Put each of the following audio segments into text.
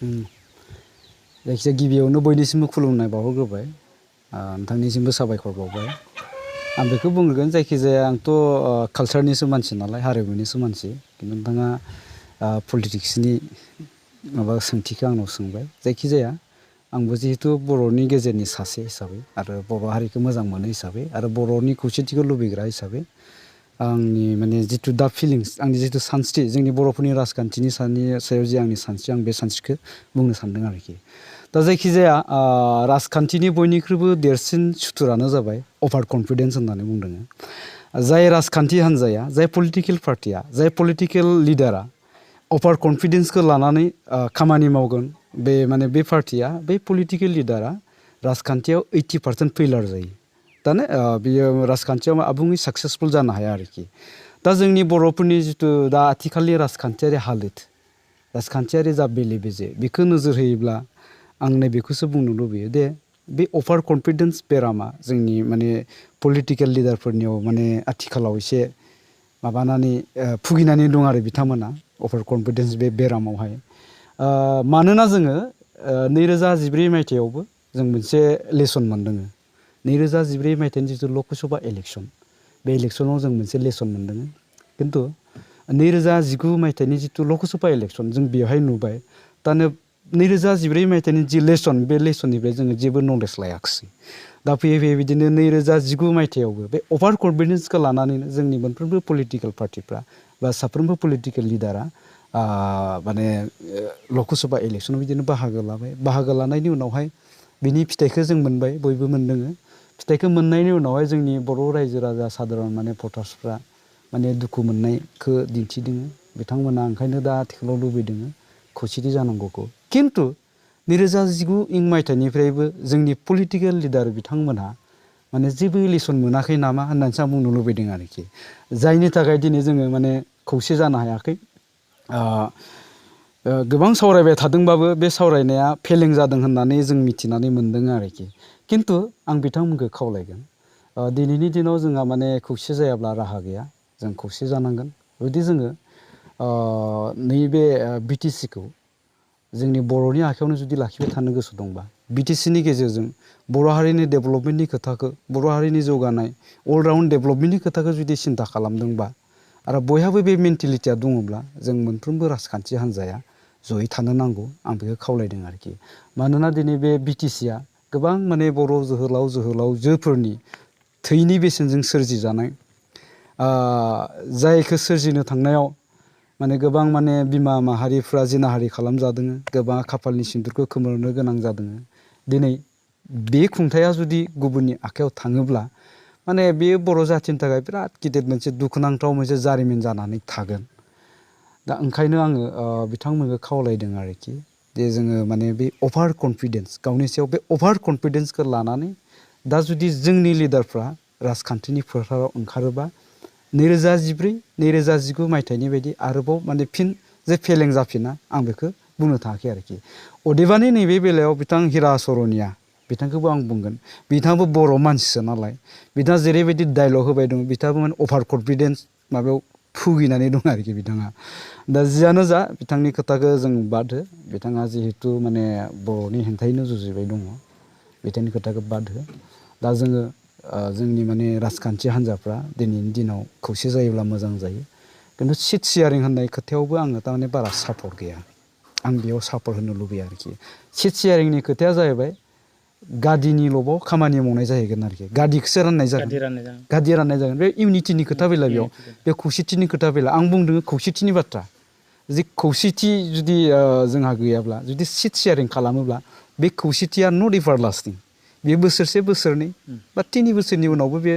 जायखिजाया गिबियावनो बयनिसिमबो खुलुमनाय बावहरग्रोबाय नोंथांनिसिमबो साबायखर बावबाय आं बेखौ बुंगोन जायखिजाया आंथ' कालचारनिसो मानसि नालाय हारिमुनिसो मानसि खिन्थु नोंथाङा पलिटिक्सनि माबा सोंथिखौ आंनाव सोंबाय जायखिजाया आंबो जिहेतु बर'नि गेजेरनि सासे हिसाबै आरो बर' हारिखौ मोजां मोनो हिसाबै आरो बर'नि खौसेथिखौ लुबैग्रा हिसाबै आंनि माने जितु दा फिलिंस आंनि जितु सानस्रि जोंनि बर'फोरनि राजखान्थिनि सायाव जि आंनि सानस्रि आं बे सानस्रिखौ बुंनो सानदों आरोखि दा जायखिजाया राजखान्थिनि बयनिख्रुइबो देरसिन सुथुरानो जाबाय अभार कनफिडेन्स होननानै बुंदों जाय राजखान्थि हान्जाया जाय पलिटिकेल पार्टिया जाय पलिटिकेल लिडारा अभार कनफिडेन्सखौ लानानै खामानि मावगोन बे माने बे पार्टिया बे पलिटिकेल लिडारा राजखान्थियाव 80% फेलार जायो दाने बियो राजखान्थियाव आबुङै साक्सेसफुल जानो हाया आरोखि दा जोंनि बर'फोरनि जितु दा आथिखालनि राजखान्थियारि हालोद राजखान्थियारि जा बेले बेजे बेखौ नोजोर होयोब्ला आं नैबेखौसो बुंनो लुबैयो दे बे अभार कनफिडेन्स बेरामा जोंनि माने पलिटिकेल लिडारफोरनियाव माने आथिखालाव एसे माबानानै भुगिनानै दं आरो बिथांमोना अभार कनफिडेन्स बे बेरामावहाय मानोना जोङो 2014 मायथाइयावबो जों मोनसे लेसन मोनदों 2014 मायथाइनि जितु लकसभा इलेक्सन बे इलेक्सनाव जों मोनसे लेसन मोनदों खिन्थु 2019 मायथाइनि जितु लकसभा इलेक्सन जों बेवहाय नुबाय दानो 2014 मायथाइनि जि लेसन बे लेसननिफ्राय जोङो जेबो नलेज लायाखिसै दा फैयै फैयै बिदिनो 2019 मायथाइयावबो बे अभार कनफिडेन्सखौ लानानैनो जोंनि मोनफ्रोमबो पलिटिकेल पार्टिफ्रा बा साफ्रोमबो पलिटिकेल लिडारा माने लकसभा इलेक्सनाव बिदिनो बाहागो लानायनि उनावहाय बिनि फिथाइखौ जों मोनबाय बयबो मोनदों फिथाइखौ मोननायनि उनावहाय जोंनि बर' रायजो राजा साधारन माने भटार्सफ्रा माने दुखु मोननायखौ दिन्थिदों बिथांमोना ओंखायनो दा आथिखालाव लुबैदों खौसेथि जानांगौखौ खिन्थु 2019 मायथाइनिफ्रायबो जोंनि पलिटिकेल लिडार बिथांमोनहा माने जेबो लेसन मोनाखै नामा होननानैसो आं बुंनो लुबैदों आरोखि जायनि थाखाय दिनै जोङो माने खौसे जानो हायाखै गोबां सावरायबाय थादोंबाबो बे सावरायनाया फेलें जादों होननानै जों मिथिनानै मोनदों आरोखि खिन्थु आं बिथांमोनखौ खावलायगोन दिनैनि दिनाव जोंहा माने खौसे जायाब्ला राहा गैया जों खौसे जानांगोन जुदि जोङो नैबे बिटिसिखौ जोंनि बर'नि आखायावनो जुदि लाखिबाय थानो गोसो दंबा बिटिसिनि गेजेरजों बर' हारिनि डेभेलपमेन्टनि खोथाखौ बर' हारिनि जौगानाय अलराउन्ड डेभेलपमेन्टनि खोथाखौ जुदि सिन्था खालामदोंबा आरो बयहाबो बे मेन्टेलिटिया दङब्ला जों मोनफ्रोमबो राजखान्थि हान्जाया जयै थानो नांगौ आं बेखौ खावलायदों आरोखि मानोना दिनै बे बिटिसिया गोबां माने बर' जोहोलावजोफोरनि थैनि बेसेनजों सोरजिजानाय जायखौ सोरजिनो थांनायाव माने गोबां माने बिमा माहारिफ्रा जिनाहारि खालामजादों गोबां खाफालनि सिन्दुरखौ खोमोरनो गोनां जादों दिनै बे खुंथाया जुदि गुबुननि आखायाव थाङोब्ला माने बे बर' जाथिनि थाखाय बिराद गिदिर मोनसे दुखुनांथाव मोनसे जारिमिन जानानै थागोन दा ओंखायनो आङो बिथांमोनखौ खावलायदों आरोखि जे जोङो माने बे अभार कनफिडेन्स गावनि सायाव बे अभार कनफिडेन्सखौ लानानै दा जुदि जोंनि लिडारफ्रा राजखान्थिनि फोथाराव ओंखारोबा 2019 मायथाइनि बायदि आरोबाव माने फिन जे फेलें जाफिना आं बेखौ बुंनो थाङाखै आरोखि अदेबानि नैबे बेलायाव बिथां हिरा सरनिया बिथांखौबो आं बुंगोन बिथाङाबो बर' मानसिसो नालाय बिथाङा जेरैबायदि डायलग होबाय दं बिथाङाबो माने अभार कनफिडेन्स माबायाव भुगिनानै दं आरोखि बिथाङा दा जियानो जा बिथांनि खोथाखौ जों बाद हो बिथाङा जिहेथु माने बर'नि हेंथायैनो जुजिबाय दङ बिथांनि खोथाखौ बाद हो दा जोङो जोंनि माने राजखान्थि हान्जाफ्रा दिनैनि दिनाव खौसे जायोब्ला मोजां जायो खिन्थु सिट शेयारिं होननाय खोथायावबो आङो थारमाने बारा सापर्ट गैया आं बेयाव सापर्ट होनो लुबैया आरोखि सिट शेयारिंनि खोथाया जाहैबाय गादिनि लबाव खामानि मावनाय जाहैगोन आरोखि गादिखौसो राननाय जागोन गादि राननाय जागोन बे इउनिटिनि खोथा फैला बेयाव बे खौसेथिनि खोथा फैला आं बुंदों खौसेथिनि बाथ्रा जि खौसेथि जुदि जोंहा गैयाब्ला जुदि सिट शेयारिं खालामोब्ला बे खौसेथिया नट एभारलास्टिं बे बोसोरसे बोसोरनै बा 3 बोसोरनि उनावबो बे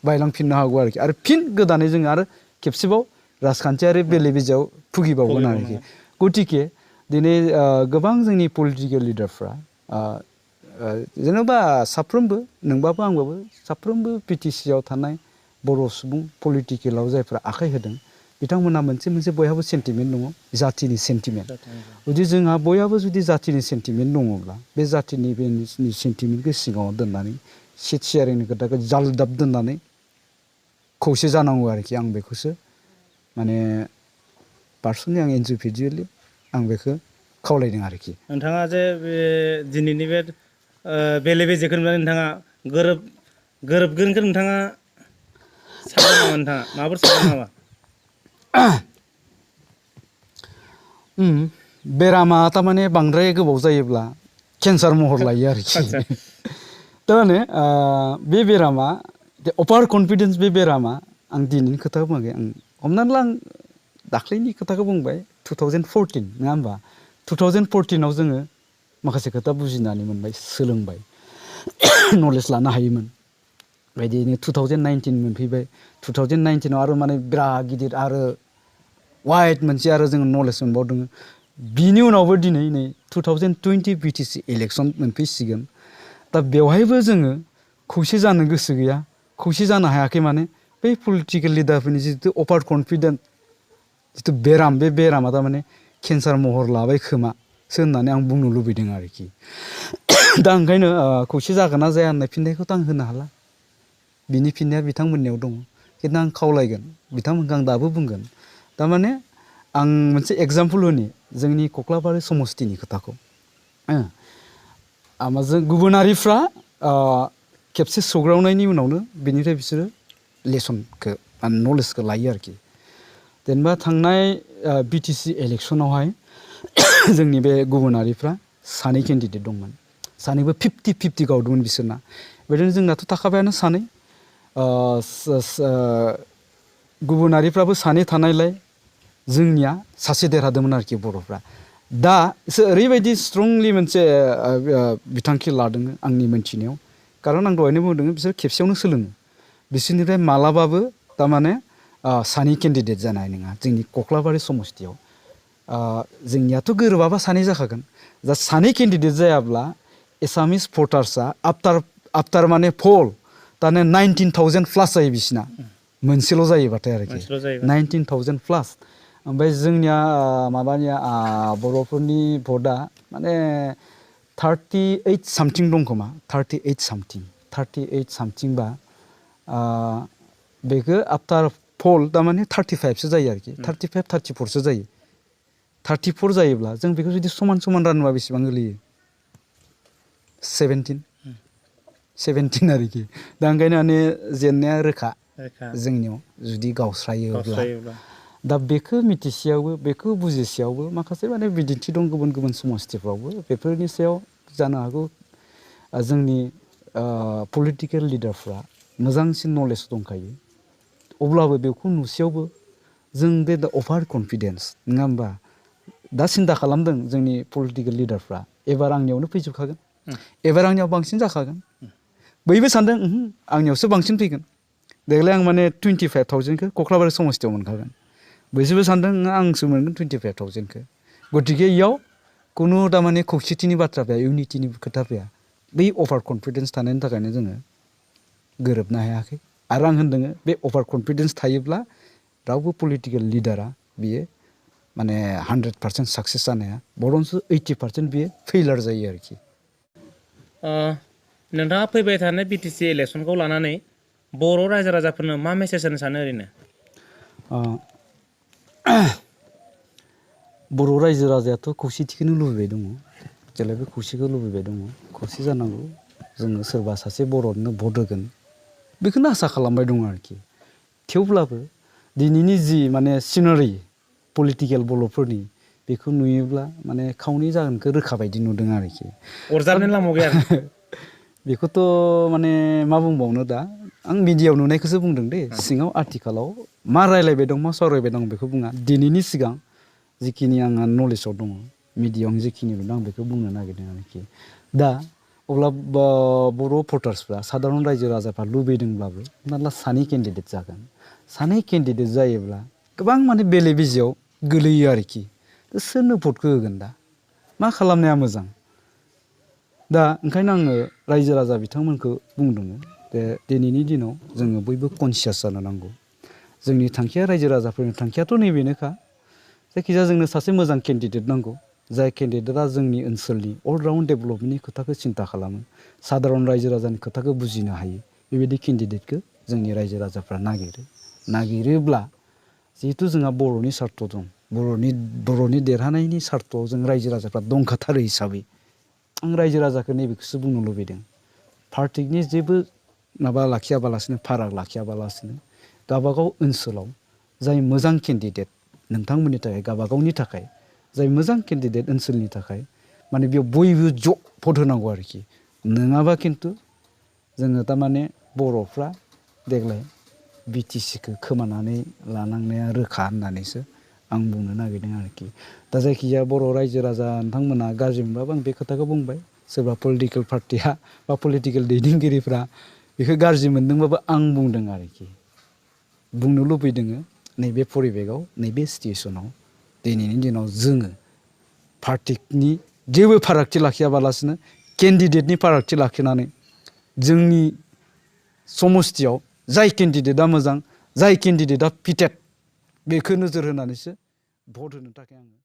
बायलांफिननो हागौ आरोखि आरो फिन गोदानै जोङो आरो खेबसेबाव राजखान्थियारि बेले बेजेआव भुगिबावगोन आरोखि गतिके दिनै गोबां जोंनि पलिटिकेल लिडारफ्रा जेनेबा साफ्रोमबो नोंबाबो आंबाबो साफ्रोमबो बिटिसिआव थानाय बर' सुबुं पलिटिकेलाव जायफ्रा आखाइ होदों बिथांमोनहा मोनसे बयहाबो सेन्टिमेन्ट दङ जातिनि सेन्टिमेन्ट जुदि जोंहा बयहाबो जुदि जातिनि सेन्टिमेन्ट दङब्ला बे जातिनि बे सेन्टिमेन्टखौ सिगाङाव दोननानै सिट शेयारिंनि खोथाखौ जालदाब दोननानै खौसे जानांगौ आरोखि आं बेखौसो माने पार्सनेलि आं इन्डिभिजुवेलि आं बेखौ खावलायदों आरोखि। नोंथाङा जे बे दिनैनि बे बेले बेजेखौ नुनानै नोंथाङा गोरोबगोनखौ नोंथाङा सानदों नामा नोंथाङा माबोरै सानदों नामा? बेरामा थारमाने बांद्राय गोबाव जायोब्ला केन्सार महर लायो आरोखि। आदसा थारमाने बे बेरामा अपार कनफिडेन्स बे बेरामा आं दिनैनि खोथा बुङाखै आं हमनानै ला आं दाख्लैनि खोथाखौ बुंबाय 2014 नङा होमबा 2014आव जोङो माखासे खोथा बुजिनानै मोनबाय सोलोंबाय नलेज लानो हायोमोन बेबायदिनो 2019 मोनफैबाय 2019आव आरो माने बिराद गिदिर आरो वाइड मोनसे आरो जोङो नलेज मोनबावदों बिनि उनावबो दिनै नै 2020 बिटिसि इलेक्सन मोनफैसिगोन दा बेवहायबो जोङो खौसे जानो गोसो गैया खौसे जानो हायाखै माने बै पलिटिकेल लिडारफोरनि जितु अपार कनफिडेन्ट जितु बेराम बे बेरामा थारमाने केन्सार महर लाबाय खोमासो होननानै आं बुंनो लुबैदों आरोखि। दा ओंखायनो खौसे जागोन ना जाया होननाय फिननायखौथ' आं होनो हाला बिनि फिननाया बिथांमोननियाव दङ खिन्थु आं खावलायगोन बिथांमोनखौ आं दाबो बुंगोन थारमाने आं मोनसे एग्जाम्पल होनि जोंनि कक्लाबारि समस्तिनि खोथाखौ जों गुबुनारिफ्रा खेबसे सौग्रावनायनि उनावनो बिनिफ्राय बिसोरो लेसनखौ नलेजखौ लायो आरोखि। जेनेबा थांनाय बिटिसि इलेक्सनावहाय जोंनि बे गुबुनारिफ्रा सानै केन्डिडेट दंमोन सानैबो 50-50 गावदोंमोन बिसोरना बेबायदिनो जोंनाथ' थाखाबायानो सानै गुबुनारिफ्राबो सानै थानायलाय जोंनिया सासे देरहादोंमोन आरोखि बर'फ्रा। दा बिसोर ओरैबायदि स्ट्रंलि मोनसे बिथांखि लादों आंनि मोनथिनायाव खारन आं दहायनो बुंदों बिसोर खेबसेयावनो सोलोङो बिसोरनिफ्राय मालाबाबो थारमाने सानै केन्डिडेट जानाय नङा जोंनि कक्लाबारि समस्तियाव जोंनियाथ' गोरोबाबा सानै जाखागोन दा सानै केन्डिडेट जायाब्ला एसामिस भटार्सआ आफ्टार माने पल दाने 19,000 प्लास जायो बिसिना मोनसेल' जायोबाथाय आरोखि 19,000 प्लास ओमफ्राय जोंनिया माबानिया बर'फोरनि भटआ माने 38 सामथिं दं खोमा 38 सामथिं बा बेखौ आफ्टार पल थारमाने 35सो जायो आरोखि 35-34सो जायो 34 जायोब्ला जों बेखौ जुदि समान समान रानोबा बेसेबां गोलैयो 17 आरोखि दा ओंखायनो माने जेननाया रोखा जोंनियाव जुदि गावस्रायोब्ला दा बेखौ मिथिसेयावबो बेखौ बुजिसेयावबो माखासे माने बिदिन्थि दं गुबुन गुबुन समस्तिफ्रावबो बेफोरनि सायाव जानो हागौ जोंनि पलिटिकेल लिडारफ्रा मोजांसिन नलेज दंखायो अब्लाबो बेखौ नुसेयावबो जों बे अभार कनफिडेन्स नङा होमबा दा सिन्था खालामदों जोंनि पलिटिकेल लिडारफ्रा एबार आंनियावनो फैजोबखागोन एबार आंनियाव बांसिन जाखागोन बैबो सानदों आंनियावसो बांसिन फैगोन देग्लाय आं माने 25,000खौ कक्लाबारि समस्तियाव मोनखागोन बैसोरबो सानदों आंसो मोनगोन 25,000खौ गतिके इयाव खुनु थारमाने खौसेथिनि बाथ्रा फैया इउनिटिनि खोथा फैया बै अभार कनफिडेन्स थानायनि थाखायनो जोङो गोरोबनो हायाखै आरो आं होनदों बे अभार कनफिडेन्स थायोब्ला रावबो पलिटिकेल लिडारा बियो माने 100% साक्सेस जानो हाया बरन्स 80% बियो फेइलार जायो आरोखि। नोंथाङा फैबाय थानाय बिटिसि इलेक्सनखौ लानानै बर' रायजो राजाफोरनो मा मेसेज होनो सानो ओरैनो? बर' रायजो राजायाथ' खौसेथिखौनो लुबैबाय दङ जेब्लायबो खौसेखौ लुबैबाय दङ खौसे जानांगौ जोङो सोरबा सासे बर'नो भट होगोन बेखौनो आसा खालामबाय दङ आरोखि थेवब्लाबो दिनैनि जि माने सिनारि पलिटिकेल बर'फोरनि बेखौ नुयोब्ला माने खावनै जागोनखौ रोखा बायदि नुदों आरोखि अरजाबनो लामा गैया बेखौथ' माने मा बुंबावनो दा आं मिडियायाव नुनायखौसो बुंदों दे सिङाव आथिखालाव मा रायलायबाय दं मा सावरायबाय दं बेखौ बुङा दिनैनि सिगां जिखिनि आंहा नलेजाव दङ मिडियायाव आं जिखिनि नुदों आं बेखौ बुंनो नागिरदों आरोखि दा अब्ला बर' भटार्सफ्रा सादारन रायजो राजाफ्रा लुबैदोंब्लाबो हमना ला सानै केन्डिडेट जागोन सानै केन्डिडेट जायोब्ला गोबां माने बेले बेजेयाव गोलैयो आरोखि सोरनो भटखौ होगोन दा मा खालामनाया मोजां दा ओंखायनो आङो रायजो राजा बिथांमोनखौ बुंदों जे दिनैनि दिनाव जोङो बयबो कनसियास जानो नांगौ जोंनि थांखिया रायजो राजाफोरनि थांखियाथ' नैबेनोखा जायखिजाया जोंनो सासे मोजां केन्डिडेट नांगौ जाय केन्डिडेटआ जोंनि ओनसोलनि अलराउन्ड डेभेलपमेन्टनि खोथाखौ सिन्था खालामो सादारन रायजो राजानि खोथाखौ बुजिनो हायो बेबायदि केन्डिडेटखौ जोंनि रायजो राजाफ्रा नागिरोब्ला जिहेथु जोंहा बर'नि सार्थ दं बर'नि देरहानायनि सार्थआव जों रायजो राजाफ्रा दंखाथारो हिसाबै आं रायजो राजाखौ नैबेखौसो बुंनो लुबैदों पार्टिनि जेबो माबा लाखियाबालासिनो फाराग लाखियाबालासिनो गावबागाव ओनसोलाव जाय मोजां केन्डिडेट नोंथांमोननि थाखाय गावबागावनि थाखाय जाय मोजां केन्डिडेट ओनसोलनि थाखाय माने बेयाव बयबो ज' भट होनांगौ आरोखि नङाबा खिन्थु जोङो थारमाने बर'फ्रा देग्लाय बिटिसिखौ खोमानानै लानांनाया रोखा होननानैसो आं बुंनो नागिरदों आरोखि दा जायखिजाया बर' रायजो राजा नोंथांमोना गाज्रि मोनबाबो आं बे खोथाखौ बुंबाय सोरबा पलिटिकेल पार्टिया बा पलिटिकेल दैदेनगिरिफ्रा बेखौ गाज्रि मोनदोंबाबो आं बुंदों आरोखि बुंनो लुबैदोङो नैबे परिबेकआव नैबे सिटुवेसनाव दिनैनि दिनाव जोङो पार्टिनि जेबो फारागथि लाखियाबालासिनो केन्डिडेटनि फारागथि लाखिनानै जोंनि समस्थियाव जाय केन्डिडेटआ मोजां जाय केन्डिडेटआ फिटेड बेखौ नोजोर होनानैसो भट होनो थाखाय आङो